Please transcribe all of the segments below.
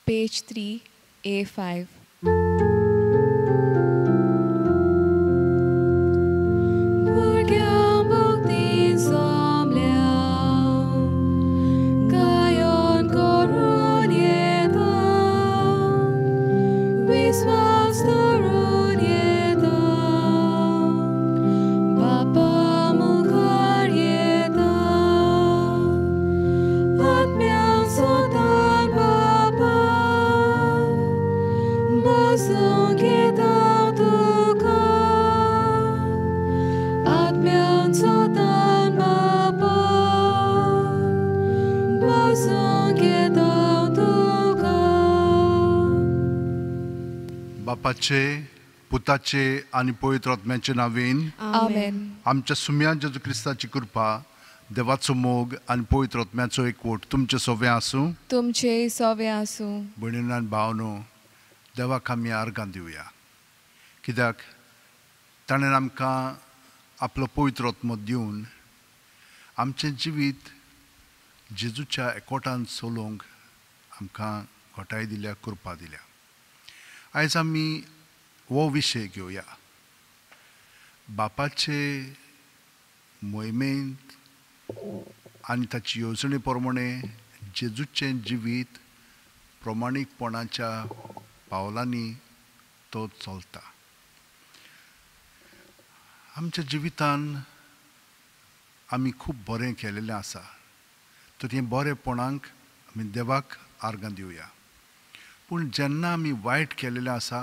Page 3, A5. बापाचे पुताचे आनी पवित्र आत्म्याचे नांवेन आमेन. आमच्या सुम्या जेजू क्रिस्ताची कृपा, देवाचो मोग आनी पवित्र आत्म्याचो एकवट तुमचे सोवे आसूं, तुमचे सोवे आसूं. भयणीनो आनी भावनो, देवाक आमी आर्गां दिवया, कित्याक ताणें आमकां आपलो पवित्र आत्मो दिवन आमचें जिवीत जेजूच्या एकवटान चलोवंक आमकां घटाय दिल्या, कृपा दिल्या. आयज आमी हो विशय घेवया, बापाचे मोहिमेंत आनी ताची येवजणे प्रमाणे जेजूचें जिवीत प्रमाणीकपणाच्या पावलांनी तो चलता. आमच्या जिवितान आमी खूब बरें केलेलें आसा, तर हें बरेंपणाक आमी देवाक आर्गां दिवया. पूण जेन्ना आमी वायट केलेलें आसा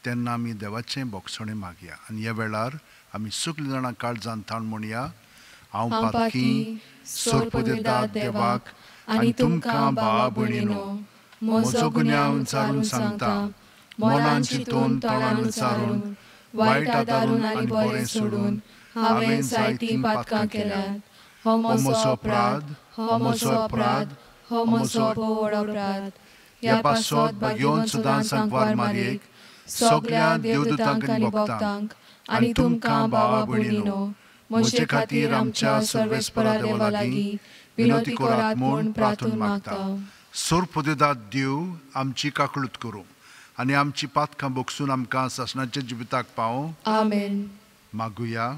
तेन्ना आमी देवाचें बोगसणें मागया आनी ह्या वेळार आमी सगळीं जाणां काळजान ताण म्हणया, हांव पातकी सोरपदेदा देवाक आनी तुमकां भावा भयणीनो म्हजो गुन्यांव उचारून सांगता, मनान चिंतून तोंडान उच्चारून वायट आदारून आनी बरें सोडून हांवें जायतीं पातकां केल्यांत. हो म्हजो अपराध, हो म्हजो अपराध, हो म्हजो व्हड अपराध. ह्या पासत भाग्योन सदां सांकवार मारयेक सगल्या देवदूतांक आनी भक्तांक आनी तुमकां भावा भयणीनो म्हजे खातीर आमच्या सर्वेस्परा देवा लागीं विनवती करात म्हूण प्रार्थना मागता. सोरपदेदात देव आमची काकळूत करूं आनी आमची पातकां बोगसून आमकां सासणाच्या जिविताक पावों. आमेन. मागुया.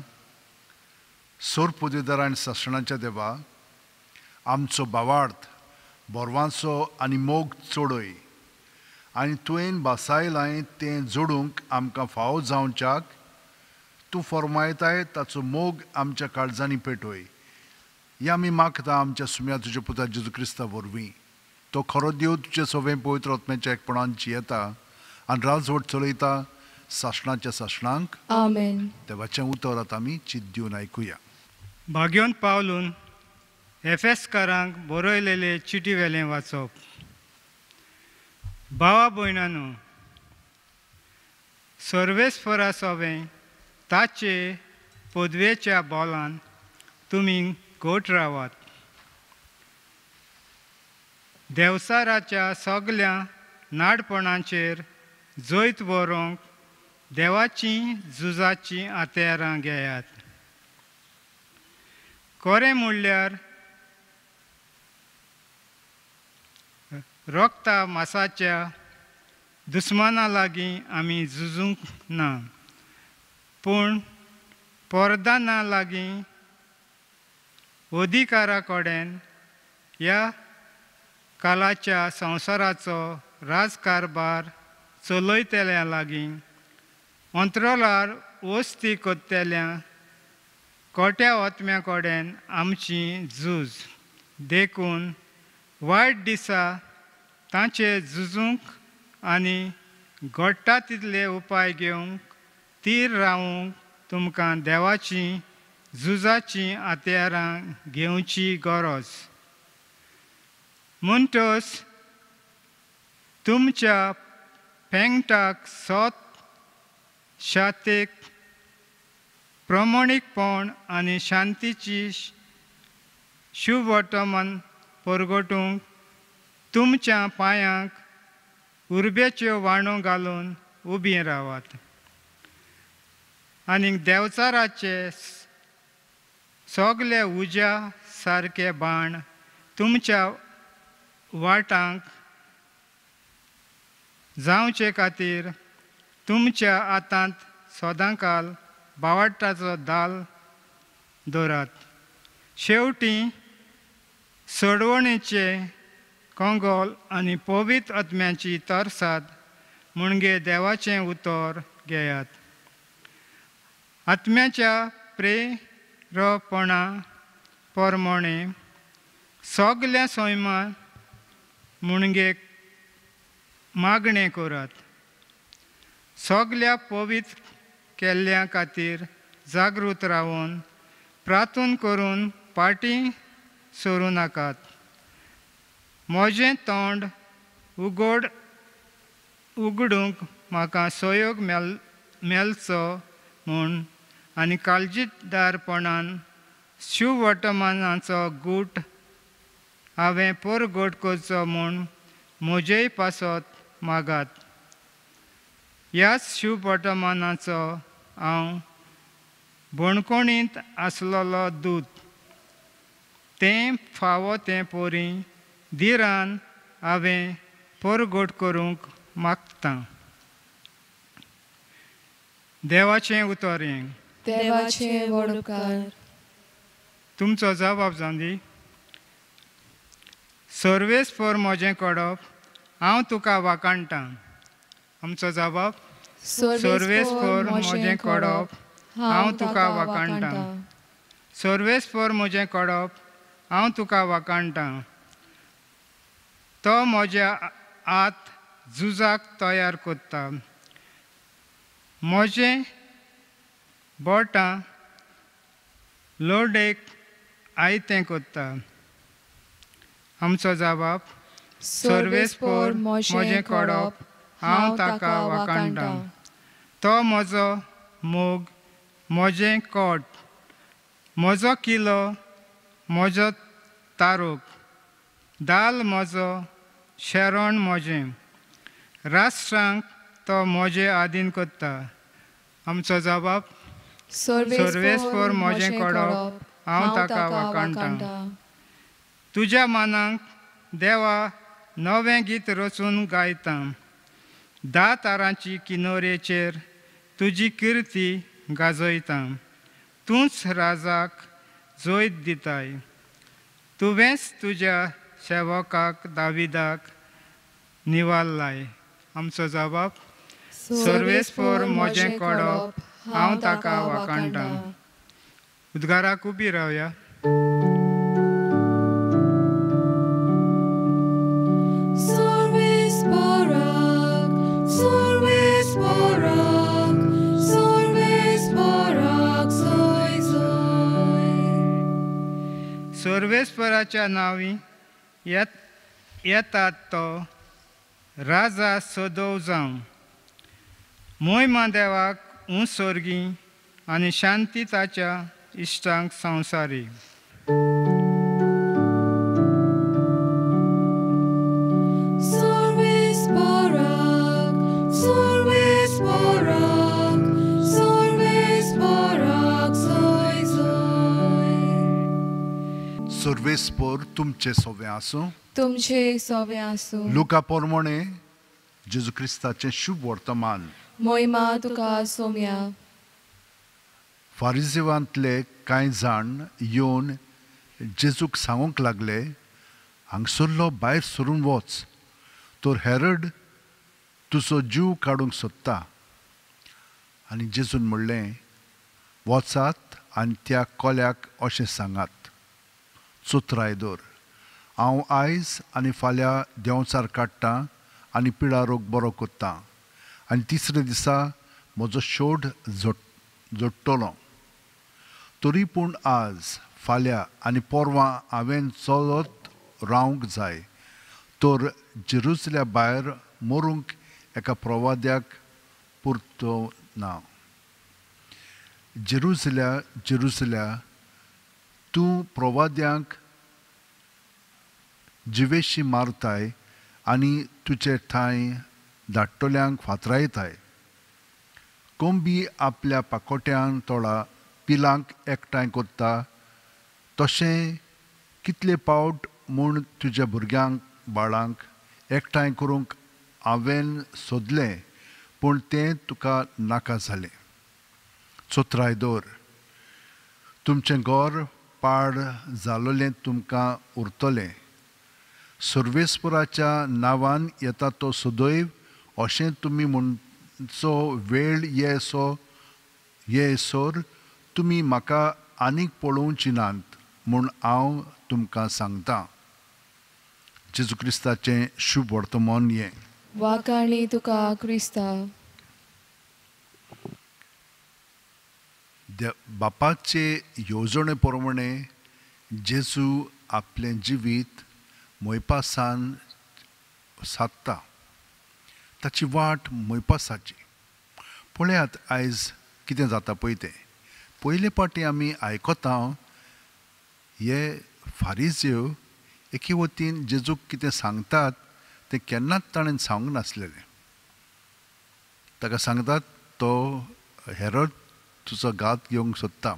सोरपदेदार आनी सासणाच्या देवा, आमचो भावार्थ, बोरवांचो आनी मोग चडय आनी तुवें भासायलां तें जोडूंक आमकां फावो जावच्याक तूं फर्मायताय ताचो मोग आमच्या काळजांनी पेटय. ह्या आमी मागता आमच्या सुम्या तुज्या पुता जेजू क्रिस्ता वरवीं. तो खरो देव तुजे सवें पवित्र आत्म्याच्या एकपणान जियेता आनी राजवट चलयता सासणाच्या सासणांक. आमेन. देवाचें उतर आतां आमी चिंत दिवन आयकुया. भाग्योन पावलून एफेसकारांक बरयलेले चिटी वेलें वाचप. भावा भयणानो, सर्वेस्परा सोवें ताचे पदवेच्या बोलान तुमी घट रावात. देवसाराच्या सगल्या नाडपणाचेर जैत बरोवंक देवाचीं झुजाचीं हत्यारां घेयात. खरें म्हणल्यार रक्ता मासाच्या दुस्माना लागीं आमी झुजूंक ना, पूण परदाना लागीं अधिकारा कडेन ह्या कालाच्या संवसाराचो राजकारभार चलयतल्या लागीं अंतराळार वस्ती करतल्या कोट्या आत्म्या कडेन आमची झूज. देखून वायट दिसा तांचे झुजूंक आनी घडटा तितले उपाय घेवंक तीर रावूंक तुमकां देवाचीं झुजाचीं हत्यारां घेवची गरज. म्हणटच तुमच्या पेंगटाक सत शातेक प्रमाणीकपण आनी शांतीची शुभवर्तमान परगटूंक तुमच्या पांयांक उर्बेच्यो वाणो घालून उबीं रावात आनी देवचाराचे सगले उज्या सारके बाण तुमच्या वाटांक जावचे खातीर तुमच्या हातांत सदांकाल बावटाचो दाल दवरात। शेवटी सोडवणेचे कोंगोल आनी पवित्र आत्म्याची तरसाद म्हणजे देवाचें उतर घेयात। आत्म्याच्या प्रेरपणा प्रमाणे सगल्या सैमान म्हणजे मागणें करात। सगल्या पवित्र केल्ल्या खातीर जागृत रावन प्रार्थना करून पाटी सरूं नाकात। म्हजें तोंड उगडूंक म्हाका सहयोग मेळचो म्हूण आनी काळजीदारपणान शिववर्तमानाचो गूट हांवें परगट करचो म्हूण म्हजेय पासत मागात। ह्याच शिववर्तमानाचो हांव बणकोणींत आसलेलो दूत, तें फावो तें पोरी धिरान हांवें परगट करूंक मागता। देवाचें उतर हें। देवाचें व्हड उपकार। तुमचो जबाब जावं दी। सर्वेस्पर म्हजें कडप, हांव तुका वाखाणटां। आमचो जबाब, सर्वेस्पर म्हजें कडप, हांव तुका वाखाणटां। सर्वेस्पर म्हजें कडप, हांव तुका वाखाणटां। तो म्हज्या हात झुजाक तयार करता, म्हजें बोटां लोडेक आयतें करता। आमचो जबाब, सर्वेस्पर म्हजें कडप, हांव ताका वाखाणटां। तो म्हजो मोग, म्हजें कोट, म्हजो किलो, म्हजो तारूक, दाल म्हजो, शरण म्हजें, राष्ट्रांक तो म्हजे आदीन करता। आमचो जबाब, सर्वेस्पर म्हजें कडप, हांव ताका वाखाणटां। तुज्या मनाक देवा नवें गीत रचून गायता, 10 तारांची किनोरेचेर तुजी किर्ती गाजयता। तूंच राजाक जैत दिताय, तुवेंच तुज्या सेवकाक दाविदाक निवारलाय। आमचो जबाब, सर्वेस्पर म्हजें कडप, हांव ताका वाखाणटां। उद्गाराक उबी रावया। सर्वेस्पराच्या नांवी येतात तो राजा सदोव जावं। मोहिमा देवाक ऊंच स्वर्गी आनी शांती ताच्या इश्टांक संवसारी। सर्वेस्पर तुमचे सोवे आसूं, तुमचे सोवे आसूं। लुका प्रमाणे जेजू क्रिस्ताचें शुभ वर्तमान। मोहिमा तुका सोम्या। फारिजेवांतले कांय जाण येवन जेजूक सांगूंक लागले, हांगसरलो भायर सरून वच, तर हेरड तुजो जीव काडूंक सोदता। आनी जेजून म्हणलें, वचात आनी त्या कोल्याक अशें सांगात, चोत्राय दवर, हांव आयज आनी फाल्यां देंवचार काडटां आनी पिडा रोग बरो करतां आनी तिसरे दिसा म्हजो शोध जोडटलो। तरी पूण आज फाल्यां आनी पोरवां हांवें चलत रावंक जाय, तर जेरुसल्या भायर मरूंक एका प्रवाद्याक पुरतो ना। जेरुसल्या जेरुसल्या, तूं प्रवाद्यांक जिवेशी मारताय आनी तुजे ठांय धाडटल्यांक फातरायताय। कोंबी आपल्या पाकोट्यान तोळा पिलांक एकठांय करता, तशें कितले पावट म्हूण तुज्या भुरग्यांक बाळांक एकठांय करूंक हांवें सोदलें पूण तें तुका नाका जालें। चोत्राय दवर, तुमचें घर पाड जालोलें तुमकां उरतलें। सर्वेस्पराच्या नांवान येता तो सदैव अशें तुमी म्हणचो वेळ येसर तुमी म्हाका आनीक पळोवची नात म्हूण हांव तुमकां सांगता। जेजू क्रिस्ताचें शुभ वर्तमान हें। वाखाणी तुका क्रिस्ता। बापाचे येवजणे प्रमाणे जेजू आपलें जिवीत मोयपासान सादता, ताची वाट मोयपासाची। पळयात आयज कितें जाता पळय तें। पयले पाटी आमी आयकता हे फारिजेव एके वतीन जेजूक कितें सांगतात तें केन्नाच ताणें सांगूंक नासलेलें। ताका सांगतात तो हेरोड तुजो घात घेवंक सोदता,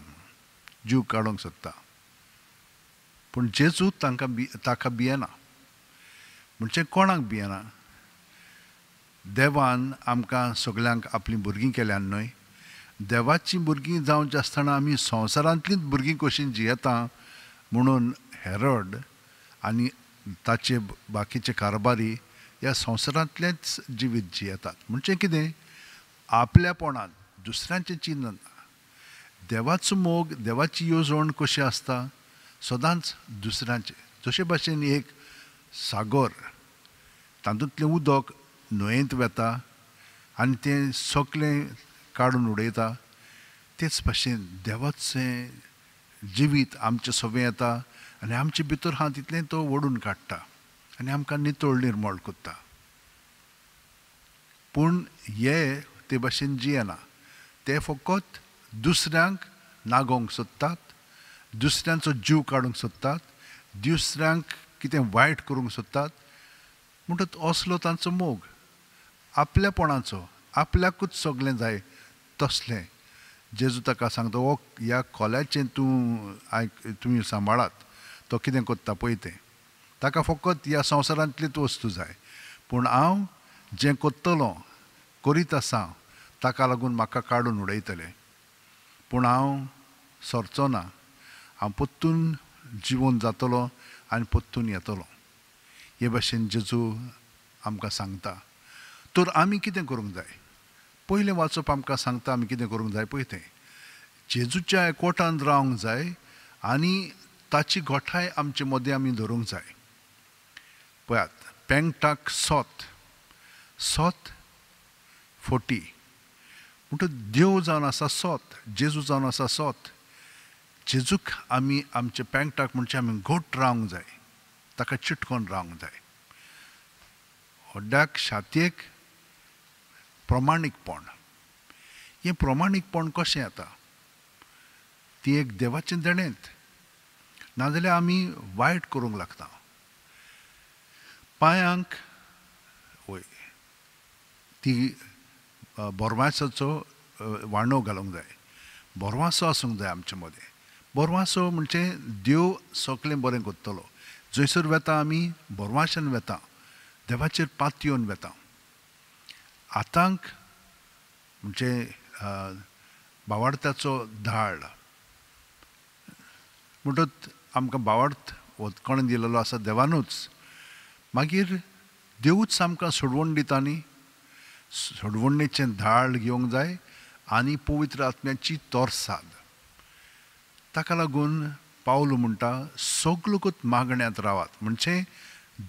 जीव काडूंक सोदता, पूण जेजू तांकां ताका भियेना। म्हणजे कोणाक भियेना? देवान आमकां सगल्यांक आपलीं भुरगीं केल्यान न्हय। देवाचीं भुरगीं जावचीं आसतना आमी संवसारांतलींच भुरगीं कशीं जियेता म्हणून हेरोड आनी ताचे बाकीचे कारभारी ह्या संवसारांतलेंच जिवीत जियेतात। म्हणजे कितें? आपल्यापणांत दुसऱ्यांचें चिंतन ना। देवाचो मोग, देवाची येवजण कशी आसता? सदांच दुसऱ्यांचे। जशे भाशेन एक सागर, तातूंतलें उदक न्हंयेंत वेता आनी तें सगळें काडून उडयता, तेच भाशेन देवाचें जिवीत आमचें सवें येता आनी आमचे भितर आहा तितलें तो ओडून काडटा आनी आमकां नितळ निर्मळ करता। पूण हे ते भाशेन जियेना, ते फकत दुसऱ्यांक नागोवंक सोदतात, दुसऱ्यांचो जीव काडूंक सोदतात, दुसऱ्यांक कितें वायट करूंक सोदतात। म्हणटच असलो तांचो मोग आपल्यापणाचो, आपल्याकूच सगळें जाय तसलें। जेजू ताका सांगता, हो ह्या कोल्याचें तूं आयक, तुमी सांबाळात, तो कितें करता पळय तें। ताका फकत ह्या संवसारांतलीच वस्तू जाय, पूण हांव जें करतलो करीत आसा ताका लागून म्हाका काडून उडयतले, पूण हांव सरचो ना, हांव परतून जिवन जातलो आनी परतून येतलो। हे भाशेन जेजू आमकां सांगता। तर आमी कितें करूंक जाय? पयलें वाचप आमकां सांगता आमी कितें करूंक जाय पळय तें। जेजूच्या एकवटान रावंक जाय आनी ताची गोठाय आमचे मदें आमी धरूंक जाय। पळयात, पेंगटाक सोत सोत 40 म्हणटच देव जावन आसा सोत, जेजू जावन आसा सोत। जेजूक आमी आमचे पेंगटाक म्हणजे आमी घट रावंक जाय, ताका चिटकोन रावंक जाय। हड्ड्याक छातयेक प्रमाणीकपण, हें प्रमाणीकपण कशें येता? ती एक देवाचें देणेंत, नाजाल्यार आमी वायट करूंक लागता। पांयांक वय ती बोरवांसाचो वाणो घालूंक जाय, बोरवांसो आसूंक जाय आमचे मदें। बोरवांसो म्हणजे देव सगळें बरें करतलो। जंयसर वेता आमी बोरवांशान वेता, देवाचेर पातयेवन वेता। आतांक म्हणजे बावार्थाचो धाड म्हणटच आमकां बावार्थ कोणें दिलेलो आसा? देवानूच। मागीर देवूच आमकां सोडवण दिता न्ही, सोडवणेचें धाड घेवंक जाय आनी पवित्र आत्म्याची तोरसाद। ताका लागून पावलो म्हणटा सगळोकूच मागण्यांत रावात। म्हणजे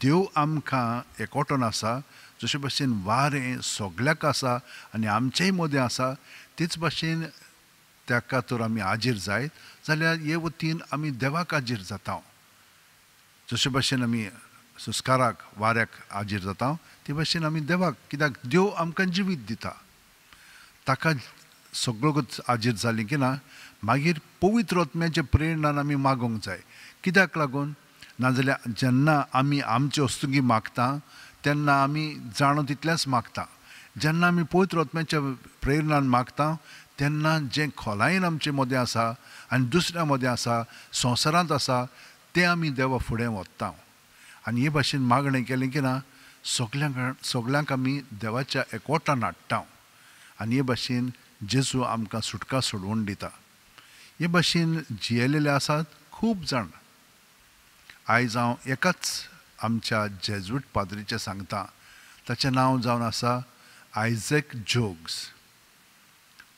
देव आमकां एकवटून आसा, जशे भाशेन वारें सगळ्याक आसा आनी आमचेय मदें आसा, तेच भाशेन ताका तर आमी हाजीर जायत जाल्यार हे वतीन आमी देवाक हाजीर जाता। जशे भाशेन आमी संस्काराक वाऱ्याक हाजीर जाता ते भाशेन आमी देवाक, कित्याक देव आमकां जिवीत दिता। ताका सगळोच हाजीर जालीं की ना मागीर पवित्र आत्म्याचे प्रेरणान आमी मागोवंक जाय। कित्याक लागून? नाजाल्यार जेन्ना आमी आमचे वस्तुगी मागता तेन्ना आमी जाणो तितलेंच मागता। जेन्ना आमी पवित्र आत्म्याच्या प्रेरणान मागता तेन्ना जें खोलायेन आमचे मदें आसा आनी दुसऱ्या मदें आसा, संवसारांत आसा, तें आमी देवा फुडें व्हरता। आनी हे भाशेन मागणें केलें की ना सगल्यांक सगल्यांक आमी देवाच्या एकवटान हाडटा आनी हे भाशेन जेजू आमकां सुटका सोडवून दिता. हे भाशेन जियेलेले आसात खूब जाण. आयज हांव एकाच आमच्या जेज्वीट पाद्रीचें सांगता. ताचें नांव जावन आसा आयझॅक जोग्स.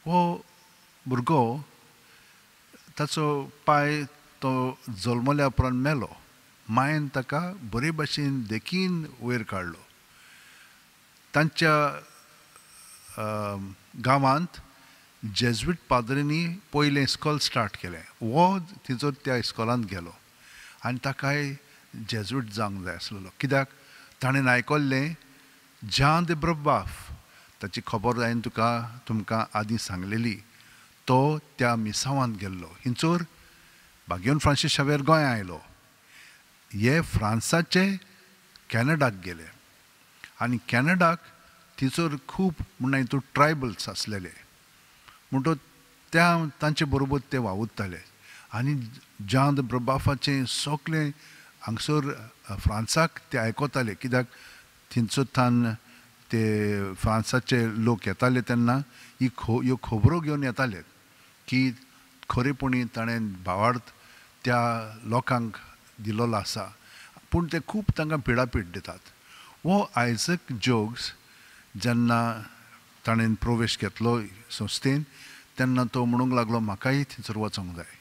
हो भुरगो ताचो पाय तो जल्मल्या उपरांत मेलो. मायन ताका बरे भाशेन देखीन वयर काडलो. तांच्या गांवांत जेज्वीट पाद्रींनी पयलें इस्कॉल स्टार्ट केलें. हो तिचो त्या इस्कॉलांत गेलो आनी ताकाय जेज्वीट जावंक जाय आसलेलो. कित्याक ताणें आयकल्लें जां दे ब्रबाफ, ताची खबर हांवें तुका तुमकां आदीं सांगलेली. तो त्या मिसांवांत गेल्लो. हिंचोर बागेवन फ्रांसीस शावेर गोंया आयलो. हे फ्रांसाचे कॅनडाक गेले आनी कॅनडाक थंयसर खूब म्हणून हितून ट्रायबल्स आसलेले म्हणटो त्या तांचे बरोबर ते वावुरताले आनी जां दे ब्रबाफाचें सगळें हांगसर फ्रांसाक ते आयकताले. कित्याक थंयसर ते फ्रांसाचे लोक येताले तेन्ना ही ह्यो खबरो घेवन येताले की खरेपणी ताणें भावार्थ त्या लोकांक दिलोलो आसा. पूण ते खूब तांकां पिडापीड दितात. हो आयझॅक जोग्स जेन्ना ताणें प्रवेश घेतलो संस्थेन तेन्ना तो म्हणूंक लागलो म्हाकाय थंयसर वचोंक जाय.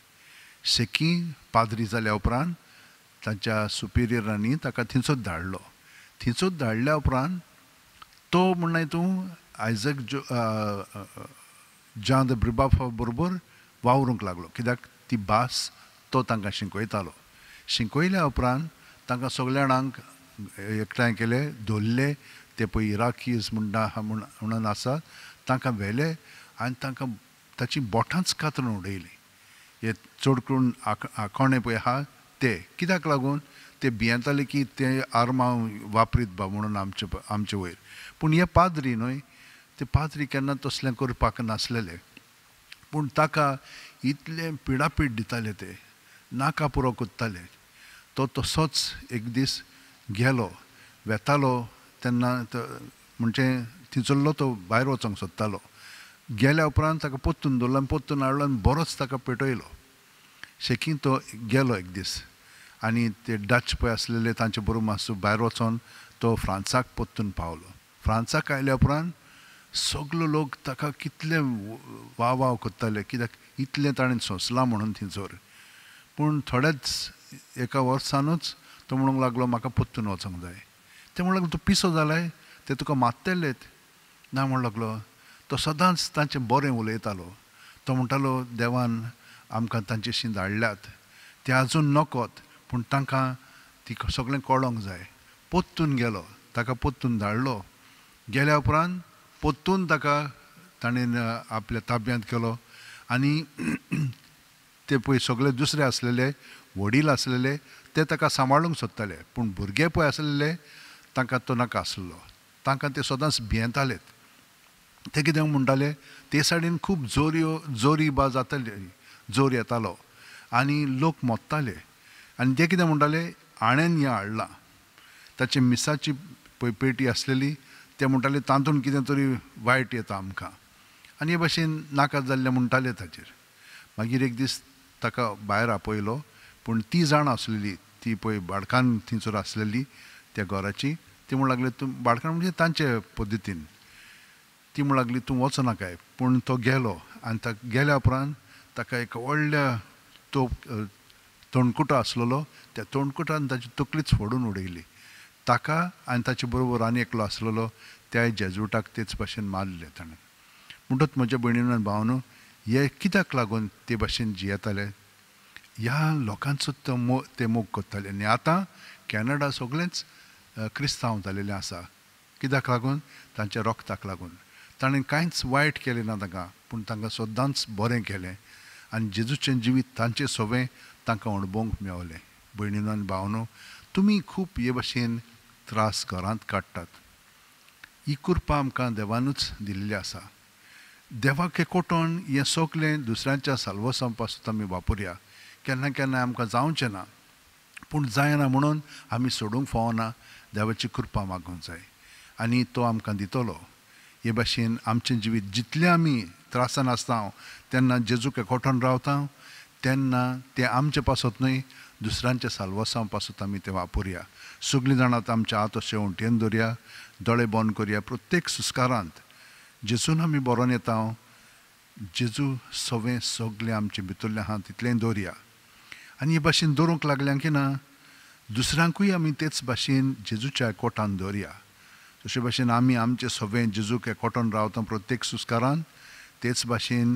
शेकी पाद्री जाल्या उपरांत ताच्या सुपिरियरांनी ताका थंयसर धाडलो. थंयसर धाडल्या उपरांत तो म्हणना तूं आयझॅक जां दे ब्रिबाफा बरोबर वावरूंक लागलो. कित्याक ती भास तो तांकां शिकयतालो. शिकयल्या उपरांत तांकां सगल्या जाणांक एकठांय केले, धरले. ते पळय इराकीज म्हणटा म्हणून आसा तांकां व्हेले आनी तांकां ताची बोटांच कातरून उडयलीं. हे चड करून आकोणे पळय आहा ते कित्याक लागून ते भियेताले की ते आर्मां वापरीत बा म्हणून आमचे आमचे वयर. पूण हे पाद्री न्हय, ते पाद्री केन्ना तसलें करपाक नासलेले. पूण ताका इतलें पिडापीड दिताले, ते नाका पुरो करताले. तो तसोच एक दीस गेलो, वेतालो तेन्ना म्हणजे थंयसरलो तो भायर वचोंक सोदतालो. गेल्या उपरांत ताका पोत्तून दवरलो आनी पोत्तून हाडलो आनी बरोच ताका पेटयलो. शेकी तो गेलो एक दीस आनी ते डच पळय आसलेले तांचे बरोबर मातसो भायर वचोन तो फ्रांसाक पोत्तून पावलो. फ्रांसाक आयल्या उपरांत सगलो लोक ताका कितले वाव वाव करताले कित्याक इतलें ताणें सोंसलां म्हणून थंयसर. पूण थोड्याच एका वर्सानूच तो म्हणूंक लागलो म्हाका पोत्तून वचोंक जाय. ते म्हणूंक लागलो तूं पिसो जालाय, ते तुका मारतलेत ना म्हणूंक लागलो. तो सदांच तांचें बरें उलयतालो. तो म्हणटालो देवान आमकां तांचेशी धाडल्यात, ते आजून नकोत पूण तांकां ती सगळें कळोंक जाय. पोत्तून गेलो, ताका पोत्तून धाडलो. गेल्या उपरांत पोत्तून ताका ताणें आपल्या ताब्यांत केलो आनी ते पळय सगळे दुसरे आसलेले वडील आसलेले ते ताका सांबाळूंक सोदताले. पूण भुरगे पळय आसलेले तांकां तो नाका आसलो. तांकां ते सदांच भियेताले. ते कितें म्हणटाले ते सायडीन खूब जोरयो जोरी बा जाताली, जोर येतालो आनी लोक मोत्ताले. आनी ते कितें म्हणटाले हाणें हें हाडलां. ताचे मिसाची पळय पेटी आसलेली ते म्हणटाले तातूंत कितें तरी वायट येता आमकां आनी हे भाशेन नाका जाल्लें म्हणटाले ताचेर. मागीर एक दीस ताका भायर आपयलो. पूण ती जाण आसलेली ती पळय बाडकान थंयसर आसलेली त्या घराची, ती म्हणूंक लागली तूं बाडकान म्हणजे तांचे पद्दतीन ती म्हणूंक लागली तूं वचनाकाय. पूण तो गेलो आनी ताका गेल्या उपरांत ताका एक व्हडल्या तो तोणकुटो आसलेलो त्या तोणकुटान ताची तकलीच फोडून उडयली. ताका आनी ताचे बरोबर आनी एकलो आसलेलो त्या जेजुटाक तेच भाशेन मारले ताणें. म्हणटच म्हज्या भयणीन आनी भावानू हे कित्याक लागून ते भाशेन जियेताले, ह्या लोकांचो तो ते मोग करताले. आनी आतां कॅनडा सगळेंच क्रिस्तांव जालेलें आसा. कित्याक लागून? तांच्या रोगताक लागून. ताणें कांयच वायट केलें ना तांकां, पूण तांकां सदांच बरें केलें आनी जेजूचें जिवीत तांचें सवें तांकां अणभवंक मेवलें. भयणीनो आनी भावनो, तुमी खूब हे भाशेन त्रास घरांत काडटात. ही कृपा आमकां देवानूच दिल्ली आसा. देवाक एकवटून हें सगळें दुसऱ्यांच्या साल्वासां पासून आमी वापरया. केन्ना केन्ना आमकां जावचें ना, पूण जायना म्हणून आमी सोडूंक फावना. देवाची कृपा मागूंक जाय आनी तो आमकां दितलो. हे भाशेन आमचें जिवीत जितलें आमी त्रासान आसता तेन्ना जेजूक एकवटून रावता तेन्ना तें आमचे पासत न्हय दुसऱ्यांच्या साल्वासांव पासत आमी तें वापरया. सगळीं जाणां आतां आमच्या हात अशें उंटयेन दवरया, दोळे बंद करया. प्रत्येक सुस्कारांत जेजून आमी बरोवन येता, जेजू सवें सगळें आमचे भितरलें आहा तितलें दवरया. आनी हे भाशेन दवरूंक लागल्या की ना दुसऱ्यांकूय आमी तेच भाशेन जेजूच्या एकवटान दवरया. तशे भाशेन आमी आमचे सवें जेजूक एकवटान रावता प्रत्येक सुस्कारान, तेच भाशेन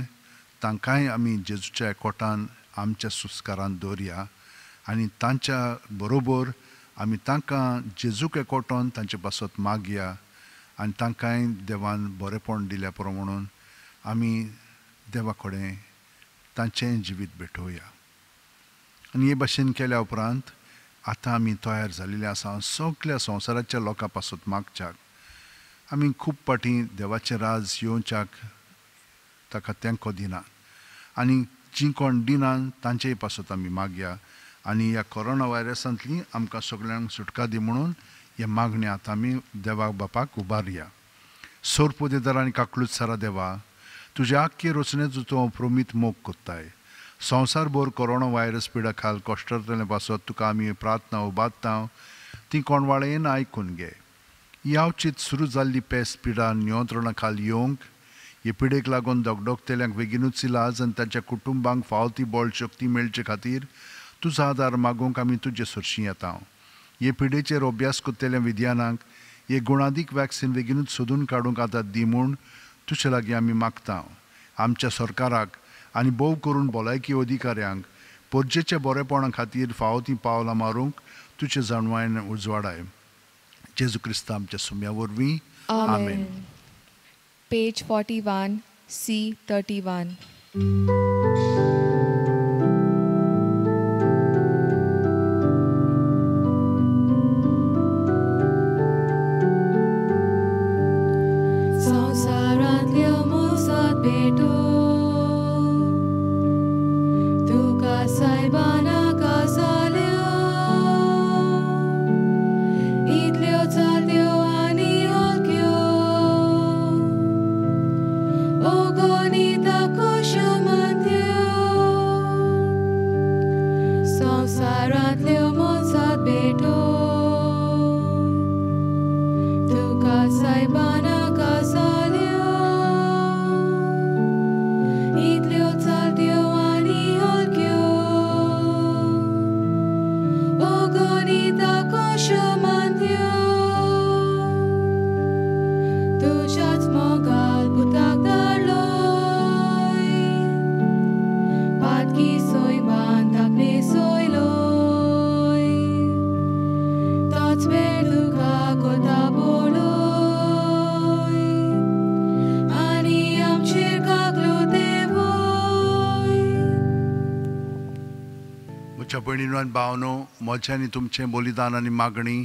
तांकांय आमी जेजूच्या एकवटान आमच्या सुस्कारान दवरया आनी तांच्या बरोबर आमी तांकां जेजूक एकवटून तांचे पासत मागया आनी तांकांय देवान बरेपण दिल्या पुरो म्हणून आमी देवा कडेन तांचें जिवीत भेटोवया. आनी हे भाशेन केल्या उपरांत आतां आमी तयार जाल्ले आसा सगळ्या संवसाराच्या लोकां पासत मागच्याक. आमी खूब फावटी देवाचें राज येवच्याक ताका तेंको दिना आनी जीं कोण दिना तांचेय पासत आमी मागया आनी ह्या कोरोना व्हायरसांतली आमकां सगळ्यांक सुटका दी म्हणून हे मागणी आतां आमी देवा बापाक उबारया. सोरपोदेदार आनी काकलूत सारा देवा, तुज्या आख्खे रचनेचो तूं प्रमीत मोग कोत्ताय. संवसारभर कोरोना व्हायरस पिडा खाल कश्टतले पासत तुका आमी प्रार्थना उबारता, ती कोणवाळेन आयकून घे. ही आवचीत सुरू जाल्ली पेस्ट पिडा नियंत्रणा खाल येवंक, हे पिडेक लागून दगदगतेल्यांक बेगीनूच इलाज आनी तांच्या कुटुंबांक फावो ती बळ शक्ती मेळचे खातीर तुजो आदार मागूंक आमी तुजे सरशीं येता. हे पिडेचेर अभ्यास करतल्या विज्ञानाक हे गुणादीक वॅक्सिन बेगीनूच सोदून काडूंक आदार दी म्हूण तुजे लागीं आमी मागता. आमच्या सरकाराक आनी भोव करून भलायकी अधिकाऱ्यांक परजेच्या बरेपणा खातीर फावो तीं पावलां मारूंक तुजे जाणवायेन उजवाडाय. जेजू क्रिस्ता आमच्या सुम्या वरवीं आमेन. Page 41, C 31. भयणीनो आनी भावनो, म्हजें आनी तुमचें बलिदान आनी मागणी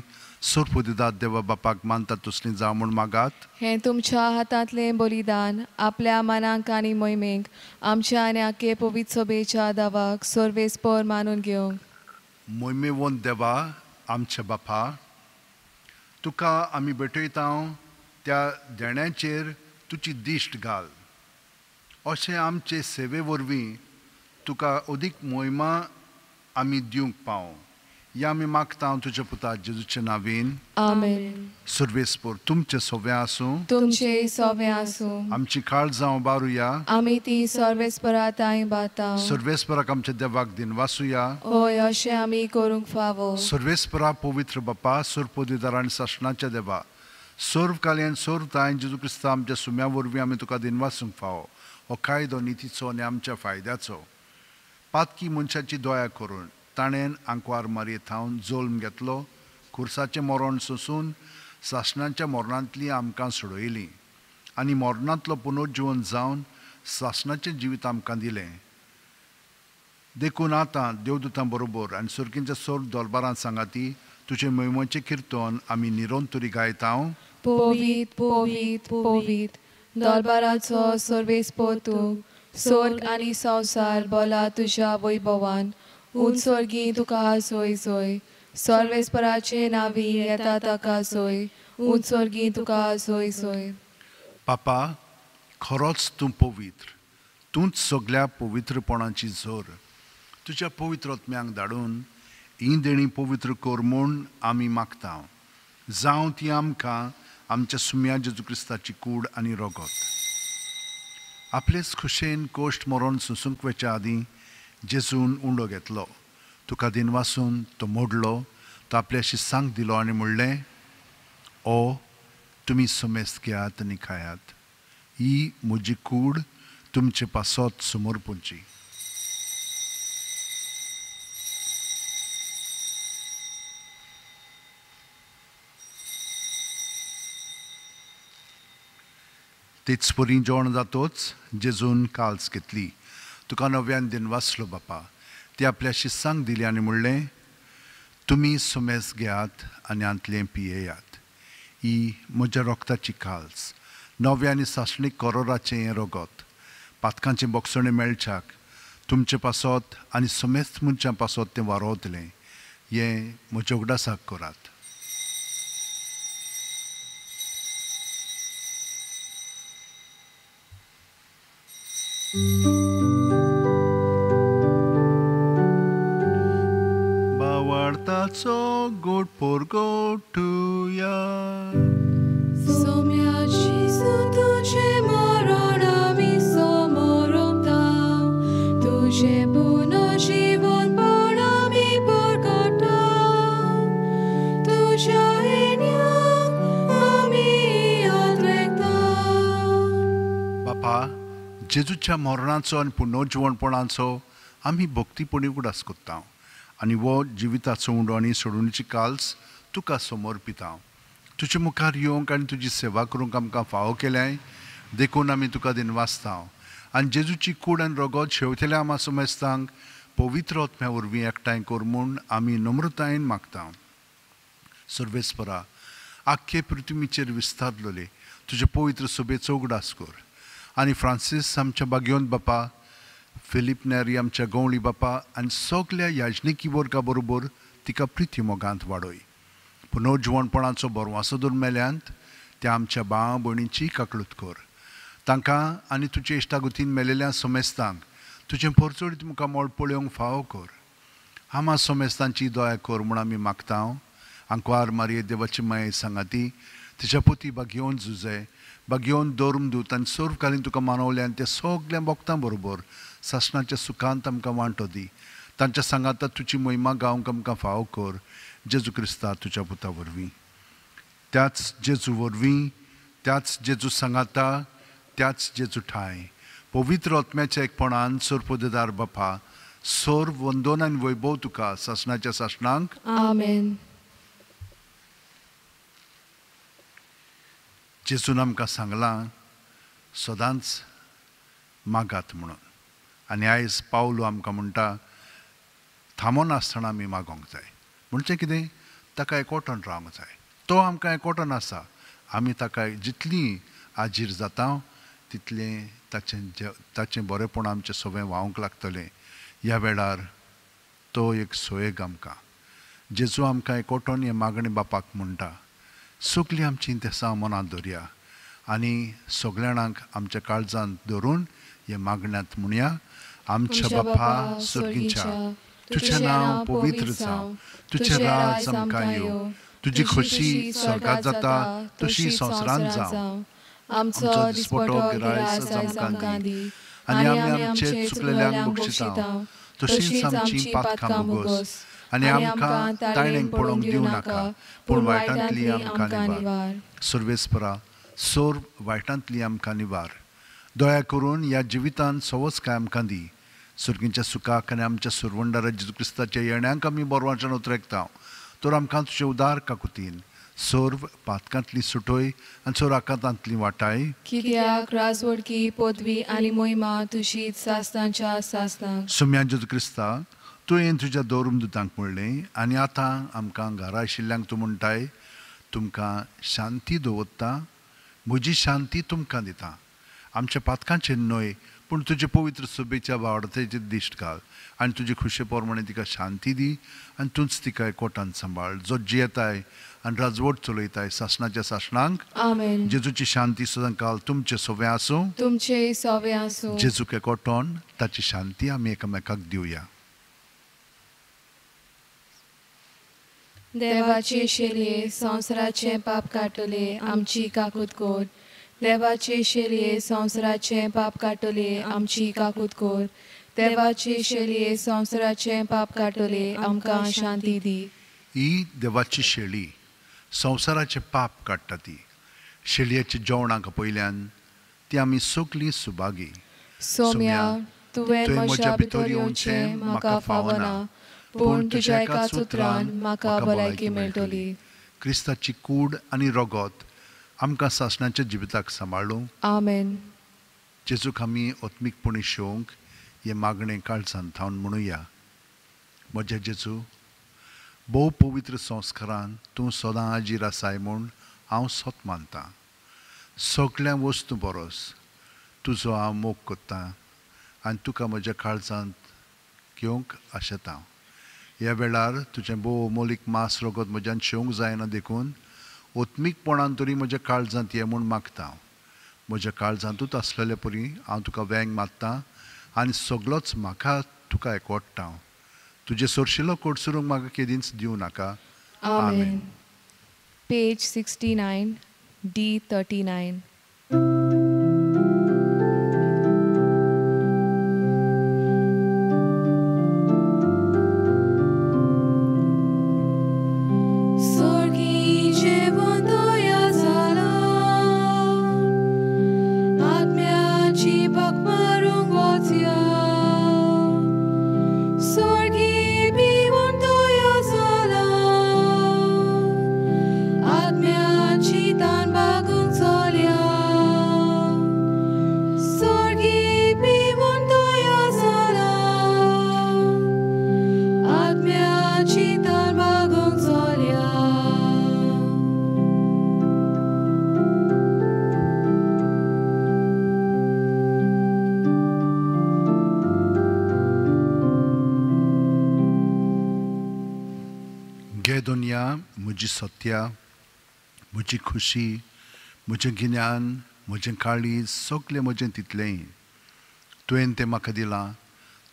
सोरपुदिदात देवा बापाक मानता तसली जावं म्हूण मागात. हें तुमच्या हातांतलें बलिदान आपल्या मनाक आनी मोहिमेक आमच्या आनी आखे पवित्र सभेच्या दावाक सर्वेस्पर मानून घेवंक. मोहिमेवंत देवा आमच्या बापा, तुका आमी भेटयता त्या देण्याचेर तुजी दिश्ट घाल, अशें आमचे सेवे वरवीं तुका अदीक मोहिमा आमी दिवंक पाव. या आमी मागता तुज्या पुता जेजूच्या नांवान आमेन. सर्वेस्पर तुमचें सोवें आसूं, तुमचें सोवें आसूं. आमची काळजां उबारुया, आमी ती सर्वेस्परा तांय बाता. सर्वेस्पराक आमच्या देवाक दिनवासुया, हय अशें आमी करूंक फावो. सर्वेस्परा पवित्र बापा, सर्वपदिदार आनी सासणाच्या देवा, सर्व काल्यान सर्व तांय जेजू क्रिस्ता आमच्या सुम्या वरवीं आमी तुका दिनवासूंक फावो. हो कायदो नितीचो आनी आमच्या फायद्याचो. पातकी मनशाची दया करून ताणें आंकवार मारये थावन जल्म घेतलो, खुर्साचें मरण सोंसून सासणाच्या मरणांतली आमकां सोडयली आनी मरणांतलो पुनर्जिवन जावन सासणाचें जिवीत आमकां दिलें. देखून आतां देवदूतां बरोबर आनी सुर्कींच्या सर्व दरबारांत सांगाती तुजें मोहिमेचें किर्तन आमी निरंतरी गायता. पवित्र पवित्र पवित्र दरबाराचो सर्वेस्पर तूं, स्वर्ग आनी संवसार बोला तुज्या वैभवान. उंच स्वर्गी तुका सोय सोय, सर्वेस्पराचे नावी येता ताका सोय, उंच स्वर्गी तुका सोय सोय. पापा, खरोच तूं पवित्र, तूंच सगळ्या पवित्रपणाची जोर. तुज्या पवित्र आत्म्यांक धाडून ही देणी पवित्र कर म्हूण आमी मागता. जावं ती आमकां आमच्या सुम्या जेजू क्रिस्ताची कूड आनी रगत. आपलेच खुशेन कोश्ट मरोन सोंसूंक वचच्या आदीं जेजून उंडो घेतलो, तुका दिनवासून तो मोडलो, तो आपल्या शिसांक दिलो आनी म्हणलें, ओ तुमी समेस्त घेयात आनी खायात, ही म्हजी कूड तुमचे पासत समर्पूंची. तेच परी जेवण जातोच जेजून काल्स घेतली, तुका नव्यान दिनवासलो बापा, ती आपल्या शिसांक दिली आनी म्हणलें, तुमी समेस्त घेयात आनी हांतलें पियेयात, ही म्हज्या रोगताची काल्स, नव्या आनी सासणीक करोराचें हें रगत, पातकांचें बोगसणें मेळच्याक तुमचे पासत आनी समेस्त मनशां पासत तें वारोवतलें, हें म्हज्या उगडासाक करात. बावार्थाचो गोड पोरगोटुया. सोम्या जेजू तुजें मरण आमी समोरता, तुजें पुनर्जीवनपण आमी परगटा, तुज्या येण्याक आमी आदरेता. बापा, जेजूच्या मरणाचो आनी पुनर्जिवणपणाचो आमी भक्तीपणी उगडास करता आनी हो जिविताचो उंडो आनी सोडवणीची काल्स तुका समर्पिता. तुजे मुखार येवंक आनी तुजी सेवा करूंक आमकां फावो केल्याय देखून आमी तुका दिनवासता आनी जेजूची कूड आनी रगत शेवतल्या आमा समेस्तांक पवित्र आत्म्या वरवीं एकठांय कर म्हूण आमी नम्रतायेन मागता. सर्वेस्परा, आख्खे पृथ्वीचेर विस्तारलेले तुजे पवित्र सभेचो उगडास कर आनी फ्रांसीस आमच्या बागयोन बापा, फिलीप नेरी आमच्या गवळी बापा आनी सगल्या याजनिकी वर्गा बरोबर तिका प्रिती मोगांत वाडय. पुनर्जिवणपणाचो बरवासो दवर मेल्यांत त्या आमच्या भाव भयणीची काकळूत कर. तांकां आनी तुजे इश्टागतीन मेलेल्या समेस्तांक तुजें परचोडीत मुखामळ पळोवंक फावो कर. आमा समेस्तांची दया कर म्हूण आमी मागता. आंकवार मारये देवाची माये सांगाती तिच्या पोती बागयोवन जुजे बागयोवन धर्मदूत आनी सर्वकालीन तुका मानवल्या आनी त्या सगल्या भक्तां बरोबर सासणाच्या सुखांत आमकां वांटो दी. तांच्या सांगाता तुजी महिमा गावंक आमकां फावो कर. जेजू क्रिस्ता तुज्या पुता वरवीं, त्याच जेजू वरवीं, त्याच जेजू सांगाता, त्याच जेजू ठांय पवित्र आत्म्याच्या एकपणान सर्वपदेदार बापा, सर्व वंदन आनी वैभव तुका सासणाच्या सासणांक. आमेन. जेजून आमकां सांगलां सदांच मागात म्हणून, आनी आयज पावलो आमकां म्हणटा थांबोनासतना आमी मागोंक जाय. म्हणजे कितें, ताका एकवटन रावंक जाय. तो आमकां एकवटन आसा, आमी ताका जितली आजीर जाता तितलें ताचें ताचें बरेंपण आमचें सगळें व्हांवंक लागतलें. ह्या वेळार तो एक सोयेग आमकां जेजू आमकां एकवटन हें मागणें बापाक म्हणटा. सगळीं आमचीं तेसां मनांत दवरया आनी सगळ्या जाणांक आमच्या काळजांत धरून हे मागण्यांत म्हणया. आमच्या बापा सर्गीच्या, तुजें नांव पवित्र जावं, तुजें राज आमकां येवं, तुजी खोशी स्वर्गांत जाता तशी संवसारांत जावं. आमचो दिसपटो गिरायस आमकां दी आनी आमी आमचे चुकलेल्यांक बक्षिता तशीच आमची पातकां भोगोस आनी आमकां ताणेंक पडोवंक दिवं नाका, पूण वायटांतली आमकां निवार. सर्वेस्परा, सर्व वायटांतली आमकां निवार. दया करून ह्या जिवितांत सवस काय आमकां दी. सर्गींच्या सुखाक आनी आमच्या सुरवंडारा जेजू क्रिस्ताच्या येण्यांक आमी बरवाच्यान उतरेकता. तर आमकां तुजे उदार काकुतीन सर्व पातकांतली सुटोय आनी सर्व आकांतांतली वाटाय. कित्याक राजवडकी पदवी आनी मोहिमा तुजी सासणाच्या सासणाक. सुम्या जेजू क्रिस्ता, तुवें तुज्या धर्मदुतांक म्हणलें आनी आतां आमकां घरा आशिल्ल्यांक तूं म्हणटाय, तुमकां शांती दवरता, म्हजी शांती तुमकां दिता. आमच्या पातकांचेर न्हय पूण तुजे पवित्र सभेच्या भावार्थाचेर दिश्ट घाल आनी तुजे खुशे प्रमाणे तिका शांती दी आनी तूंच तिका एकवटान सांबाळ, जो जियेताय आनी राजवट चलयताय सासणाच्या सासणांक। आमेन। जेजूची शांती सदांकाल तुमचे सोवे आसूं, तुमचे सोवे आसूं। जेजूक एकवटोन ताची शांती आमी एकामेकाक दिवया। देवाचे शेलये संवसाराचें पाप काडटले आमची काकूत कोर। देवाचे शेलये संवसाराचें पाप काडटले आमची काकूत कोर। देवाचे शेलये संवसाराचें पाप काडटले आमकां शांती दी। ही देवाची शेळी संवसाराचें पाप काडटा। ती शेळयेच्या जेवणाक पयल्यान ती आमी सगळीं सुभागी। सोम्या, तुवें म्हज्या भितर येवचें म्हाका फावना, पूण तुज्या एकाच उतरान म्हाका भलायकी मेळटली। क्रिस्ताची कूड आनी रगत आमकां सासणाच्या जिविताक सांबाळूं। आमेन। जेजूक आमी आत्मीकपणी शेवंक हें मागणें काळजान थावन म्हणुया। म्हज्या जेजू, भोव पवित्र संस्कारान तूं सदां हाजीर आसाय म्हूण हांव सत मानतां। सगळ्या वस्तू बरोस तुजो हांव मोग करतां आनी तुका म्हज्या काळजांत घेवंक आशेतां। ह्या वेळार तुजें भोव अमोलीक मांस रगत म्हज्यान शेवंक जायना, देखून आत्मीकपणान तरी म्हज्या काळजांत ये म्हूण मागता। म्हज्या काळजांतूच आसलेले परी हांव तुका वेंग मारतां आनी सगळोच म्हाका तुका एकवटता। तुजें सोरशिलो कोडसुरूंक म्हाका केदींच दिवं नाका। आमेन। पेज 69 D 39। म्हजी सत्या, म्हजी खुशी, म्हजें गिन्यान, म्हजें काळीज, सगळें म्हजें तितलेंय तुवें तें म्हाका दिलां,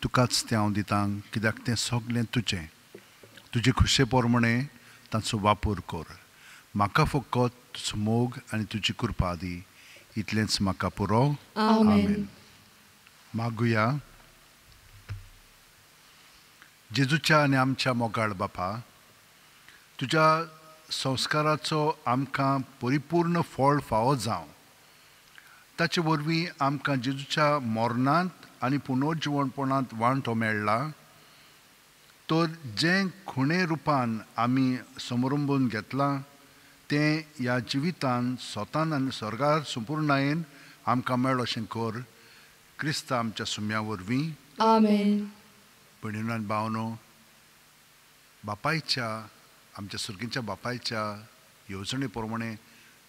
तुकाच तें हांव दितां, कित्याक तें सगळें तुजें। तुजे खुशे प्रमाणे तांचो वापर कर। म्हाका फकत तुजो मोग आनी तुजी कृपा दी, इतलेंच म्हाका पुरो। आमेन। मागुया। जेजूच्या आनी आमच्या मोगाळ बापा, तुज्या संस्काराचो आमकां परिपूर्ण फळ फावो जावं। ताचे वरवीं आमकां जेजूच्या मरणांत आनी पुनर्जिवणपणांत वांटो मेळ्ळा, तर जें खुणे रुपान आमी समरंबून घेतलां तें ह्या जिवितान स्वतान आनी स्वर्गार संपूर्णायेन आमकां मेळो अशें कर, क्रिस्ता आमच्या सुम्या वरवीं। आमेन। भयणीनो आनी भावनो, बापायच्या, आमच्या सुर्गींच्या बापायच्या येवजणे प्रमाणे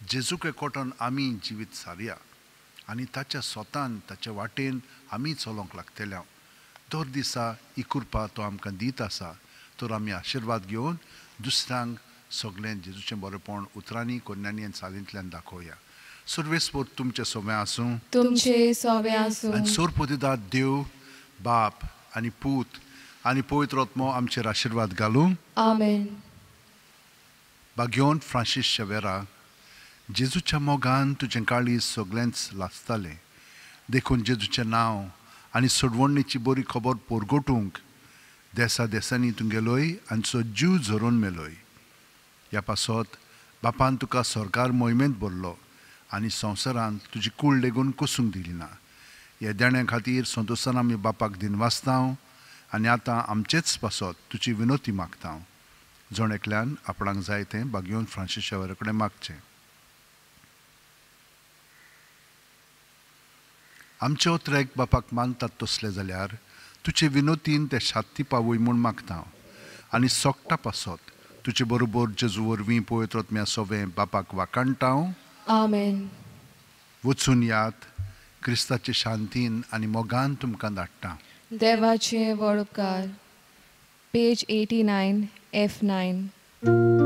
जेजूक एकवटान आमी जिवीत सारया आनी ताच्या स्वतान ताच्या वाटेन आमी चलोवंक लागतल्या। दर दिसा ही कृपा तो आमकां दीत आसा, तर आमी आशिर्वाद घेवन दुसऱ्यांक सगळें जेजूचें बरेपण उतरांनी, कोन्यांनी आनी चालींतल्यान दाखोवया। सर्वेस्पर तुमचें सोवें आसूं, तुमचें सोवें आसूं। आनी सोरपोदिदाद देव बाप आनी पूत आनी पवित्र आत्मो आमचेर आशिर्वाद घालूं। आमेन। बाग्योन फ्रांसीस शेवेरा, जेजूच्या मोगान तुजें काळीज सगळेंच लासतालें, देखून जेजूचें नांव आनी सोडवणीची बरी खबर पोरगोटूंक देसा देसांनी तूं गेलोय आनी सो जीव झरोवन मेलोय। ह्या पासत बापान तुका सरकार मोहिमेंत भरलो आनी संवसारांत तुजी कूड लेगून कोसूंक दिली ना। ह्या देण्या खातीर संतोशान आमी बापाक दिनवासता आनी आतां आमचेच पासत तुजी विनोती मागता। जण एकल्यान आपणाक जाय तें बागयोन फ्रांसीस शेवेरा कडेन मागचें। आमचे उतरेक बापाक मानतात तसले जाल्यार तुजे विनोतीन ते शांती पावय म्हूण मागता आनी सोगटा पासत तुजे बरोबर जेजू वरवीं पवित्र आत्म्या सोवें बापाक वाखाणटा। आमेन। वचून यात, क्रिस्ताचे शांतीन आनी मोगान तुमकां धाडटा. देवाचे व्हड उपकार. Page 89 F 9.